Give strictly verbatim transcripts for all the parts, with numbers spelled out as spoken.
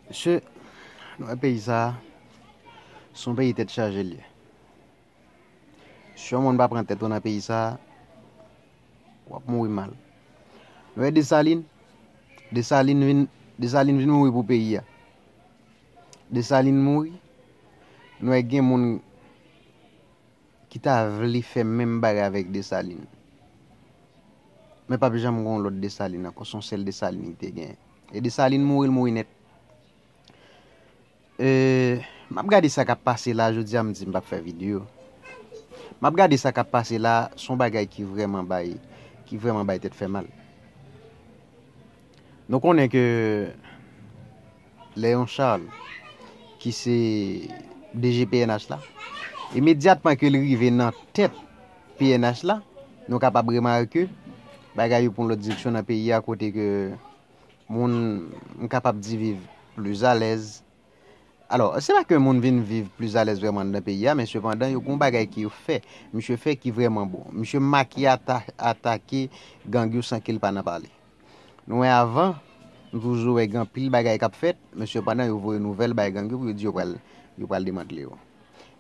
Mesye, nou wè peyi sa a, se yon peyi tèt chaje l ye. Si yon moun pa pran tèt ou nan peyi sa a, w ap mouri mal. Nou wè Desalin, Desalin vin, Desalin vin mouri pou peyi a. Desalin mouri, nou wè gen moun ki ta vle fè menm bagay avèk Desalin. Men p ap janm gen yon lòt Desalin ankò, se yon sèl Desalin ki te genyen. E Desalin mouri, l mouri nèt. E, m ap gade sa k ap pase la, jodi a m di m p ap fè videyo. M ap gade sa k ap pase la, se yon bagay ki vrèman bay, ki vrèman bay tèt fè mal. Nou konnen ke Léon Charles, ki se D G P N H la, imedyatman ke l rive nan tèt P N H la, nou kapab remake bagay yo pran lòt direksyon nan peyi a, kote ke moun, m kapab di, viv pli alèz. Alò, se pa ke moun vin viv pli alèz vrèman anndan peyi a, men sepandan, yo gen yon bagay ke yo fè, misye fè ki vrèman bon. Misye make ata-, atake gang yo san ke l pa nan pale. Nou wè avan, nou toujou wè gen anpil bagay k ap fèt, men sepandan yo voye nouvèl bay gang yo pou yo di yo pral, yo pral demantle yo.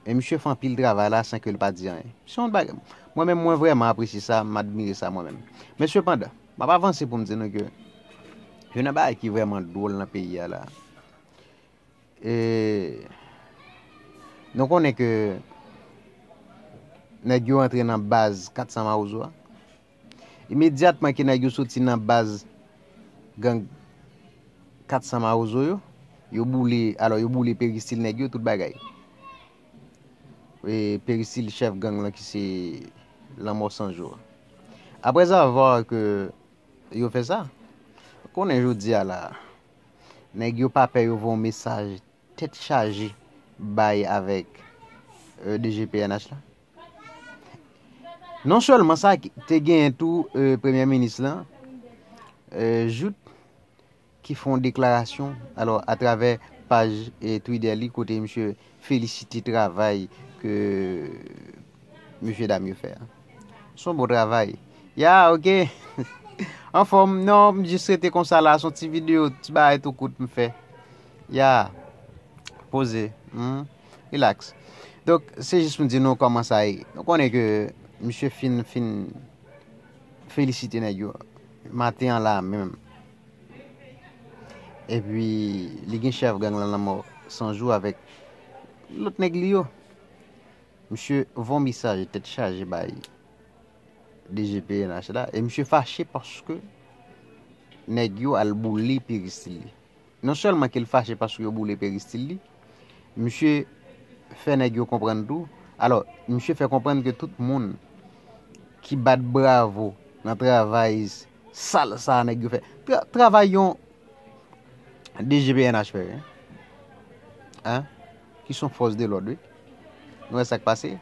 Men misye fè anpil travay la san ke l pa di anyen. Se yon bagay, mwen menm mwen vrèman apresye sa, m admire sa mwen menm. Men sepandan, m ap avanse pou m di nou ke youn nan bagay ki vrèman dwòl nan peyi a la, e, nou konnen ke nèg yo antre nan baz kat san Mawozo a. Imedyatman ke nèg yo soti nan baz gang kat san Mawozo yo, yo boule, alò yo boule peristil nèg yo, tout bagay. E peristil chèf gang lan ki se Lanmò San Jou a. Aprèzavwa ke yo fè sa, konnen jodi a la, nèg yo pa pè yo voye yon mesaj tèt chaje bay avèk, e, D G P N H la. Non sèlman sa, te genyen tou, e, premye minis lan, e, Jouthe, ki fè yon deklarasyon, alò, atravè paj, e, Twitter li, kote misye felisite travay ke mesye dam yo fè a. Se yon bon travay. Ya, oke. Anfòm, non, m jis rete konsa la, se yon ti videyo, ti bagay tou kout m fè. Ya, poze, hmm, relax. Donk, se jis pou m di nou kòman sa ye. Nou konnen ke misye fin, fin felisite nèg yo maten an la menm. Epi, li gen chèf gang lan Lanmò San Jou avèk lòt nèg li yo. Misye voye mesaj tèt chaje bay D G P N H la, e misye fache paske nèg yo al boule peristil li. Non sèlman ke l fache paske yo boule peristil li, misye fè nèg yo konprann tou. Alò, misye fè konprann ke tout moun ki bat bravo nan travay sal sa a nèg yo fè. Tra-, travay yon D G P N H fè, wi. Hein? Ki se yon fòs de lòd, wi. Nou wè sa k pase?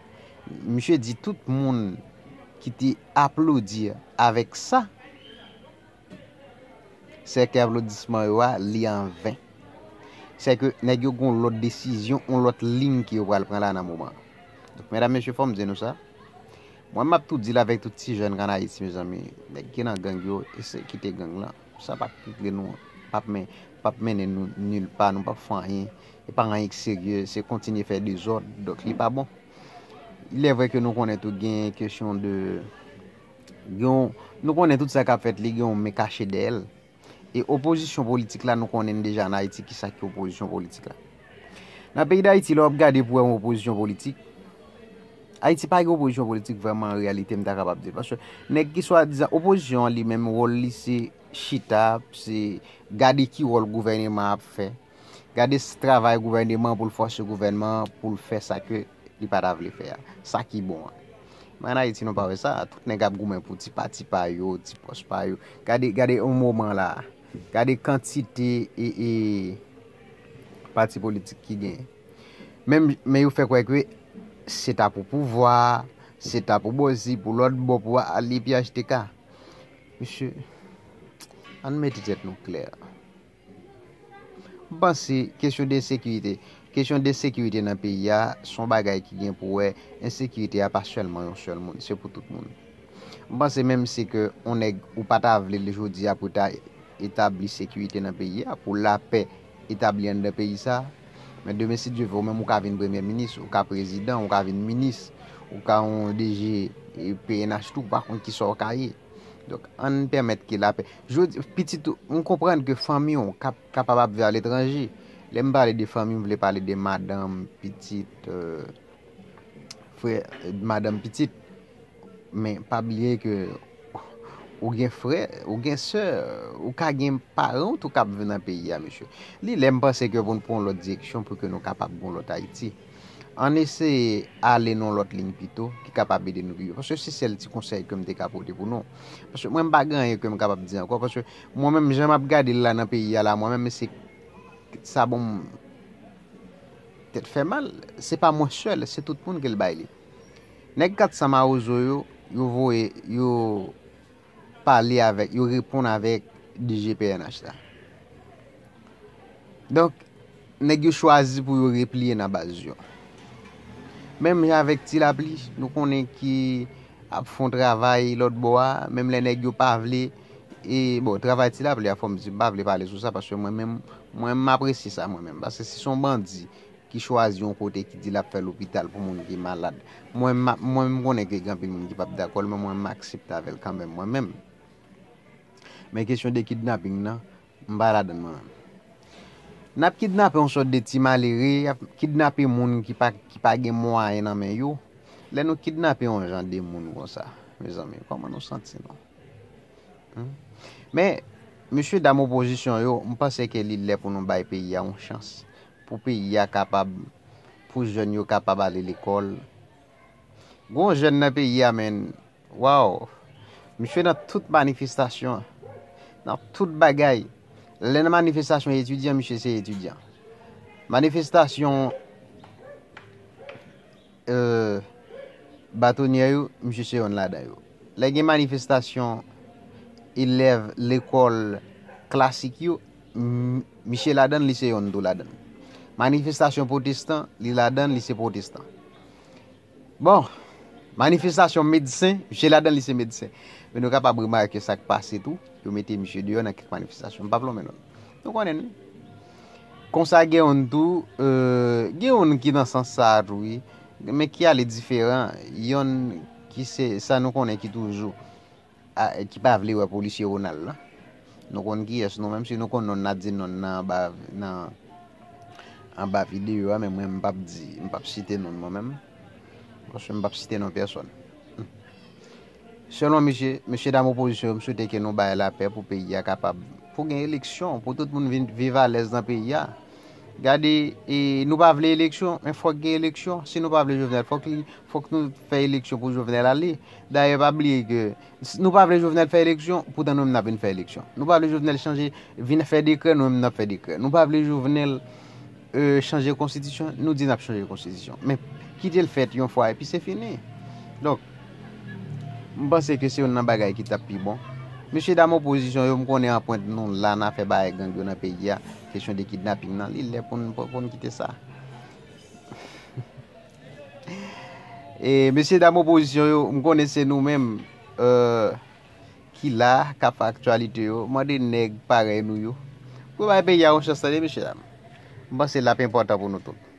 Misye di tout moun ki te aplodi avèk sa, sè ke aplodisman yo a, li anven. Sè ke nèg yo gen yon lòt desizyon, yon lòt liy ke yo pral pran la nan moman an. Donk, medam, mesye, fò m di nou sa. Mwen, m ap tou di l avèk tout ti jèn k ann Ayiti, mezanmi. Nèg ki nan gang yo, eseye kite gang lan. Sa p ap regle nou, p ap men-, p ap mennen nou nil pa, nou p ap fè anyen. E pa anyen ki serye, se kontinye fè dezòd. Donk, li pa bon. Il est vrai que nou konnen tou gen kesyon de, gen yon, nou konnen tout sa k ap fèt, li gen yon men kache dèyè l. E opozisyon politik la, nou konnen deja ann Ayiti kisa ki opozisyon politik la. Nan peyi Dayiti, lè w ap gade pou wè yon opozisyon politik, Ayiti pa gen opozisyon politik vrèman an reyalite, m ta kapab di l. Paske nèg ki swadizan opozisyon an li menm, wòl li se chita, se gade ki wòl gouvèneman an ap fè. Gade s-, travay gouvèneman an pou l fòse gouvènman an pou l fè sa ke li pa ta vle fè a, sa ki bon an. Men ann Ayiti, nou pa wè sa. Tout nèg ap goumen pou ti pati pa yo, ti pòs pa yo. Gade, gade yon moman la. Gade kantite e, e pati politik ki genyen. Menm, men yo fè kwè ke se ta pou pouvwa, se ta pou bò isi, pou lòt bò, pou a, li epi H T K. Mesye, ann mete tèt nou klè. M panse kesyon de ensekirite, kesyon de ensekirite nan peyi a, se yon bagay ki gen pou wè, ensekirite a pa sèlman yon sèl moun, se pou tout moun. M panse menm si ke yon nèg ou pa ta vle l jodi a pou ta etabli sekirite nan peyi a, pou lapè etabli anndan peyi sa. Men demen, si Dye vle, ou menm ou ka vin premye minis, ou ka prezidan, ou ka vin minis, ou ka yon D G, e, P N H tou, ou pa konn kisa w ka ye. Donk, ann pèmèt ke lapè. Jodi, pitit ou, m konprann ke fanmi w kap-, kapab ap viv aletranje. Lè m pale de fanmi, m vle pale de madanm, pitit, euh, frè, madanm, pitit. Men pa bliye ke ou gen frè, ou gen sè, ou ka gen paran w tou k ap viv nan peyi a, mesye. Li lè m panse ke pou n pran yon lòt direksyon pou ke nou kapab gen yon lòt Ayiti. Ann eseye ale nan yon lòt liy pito ki kapab ede nou pi byen. Paske se sèl ti konsèy ke m te ka pote pou nou. Paske mwen m pa gen anyen ke m kapab di ankò. Paske mwen menm, jan m ap gade l la nan peyi a la, mwen menm, se sa ban m tèt fè mal. Se pa mwen sèl, se tout moun ke l bay li. Nèg kat san Mawozo yo, yo voye, yo pale avèk, yo reponn avèk D G P N H la. Donk, nèg yo chwazi pou yo repliye nan baz yo. Menm jan avèk Ti Lapli, nou konnen ki ap fè yon travay lòt bò a, menm lè nèg yo pa vle, e, bon, travay Ti Lapli a, fò m di, m pa vle pale sou sa, paske mwen menm, mwen, m apresye sa mwen menm, paske si se yon bandi ki chwazi yon kote ki di l ap fè lopital pou moun ki malad, mwen, m a-, mwen, m konnen ke gen anpil moun ki p ap dakò l, men mwen, m aksepte avè l kanmenm, mwen menm. Men kesyon de kidnaping nan, m pa ladann mwen menm. N ap kidnape yon sòt de ti malere, y ap kidnape moun ki pa, ki pa gen mwayen nan men yo. Lè nou kidnape yon jan de moun konsa, mezanmi, kòman nou santi nou? Hmm? Men, mesye dam opozisyon yo, m panse ke li lè pou nou bay peyi a yon chans. Pou peyi a kapab, pou jèn yo kapab ale lekòl. Gon jèn nan peyi a, men, waw! Misye nan tout manifestasyon, nan tout bagay. Lè nan manifestasyon etidyan, misye se etidyan. Manifestasyon, euh, batonyè yo, misye se yonn ladan yo. Lè gen manifestasyon elèv lekòl klasik yo, m-, misye ladan, li se yonn tou ladan. Manifestasyon pwotestan, li ladan, li se pwotestan. Bon, manifestasyon medsen, misye ladan, li se medsen. Men nou kapab remake sa k pase tou. Yo mete misye deyò nan kèk manifestasyon. M p ap lonmen non. Nou konnen l. Konsa gen youn tou, euh, gen youn ki nan sans sa a tou, wi. Men ki ale diferan. Youn ki se, sa nou konnen ki toujou, a, ki pa vle wè polisye Ronald lan. Nou konn kiyès nou menm, si nou konn non n, n a di non n nan anba, nan anba videyo a, men mwen, m p ap di, m p ap site non mwen menm. Paske m p ap site non pèsòn. Selon misye, mesye dam opozisyon yo, m swete ke nou bay lapè pou peyi a kapab, pou gen eleksyon, pou tout moun vin viv alèz nan peyi a. Gade, e, nou pa vle eleksyon, men fòk gen eleksyon. Si nou pa vle Jovenel, fòk li, fòk nou fè eleksyon pou Jovenel ale. Dayè, pa bliye ke s-, nou pa vle Jovenel fè eleksyon, poutan nou menm n ap vin fè eleksyon. Nou pa vle Jovenel chanje, vin fè dekrè, nou menm n ap fè dekrè. Nou pa vle Jovenel, euh, chanje konstitisyon, nou di n ap chanje konstitisyon. Men kite l fèt yon fwa epi se fini. Donk, m panse ke se youn nan bagay ki t ap pi bon. Mesye dam opozisyon yo, m konnen anprent nou la nan afè bagay gang yo nan peyi a, kesyon de kidnaping nan, li lè pou n, pou, pou n kite sa. E mesye dam opozisyon yo, m konnen se nou menm, euh, ki la, k ap fè aktyalite yo, mande nèg parèy nou yo pou bay peyi a yon chans, tande, mesye dam. M panse l ap enpòtan pou nou tout.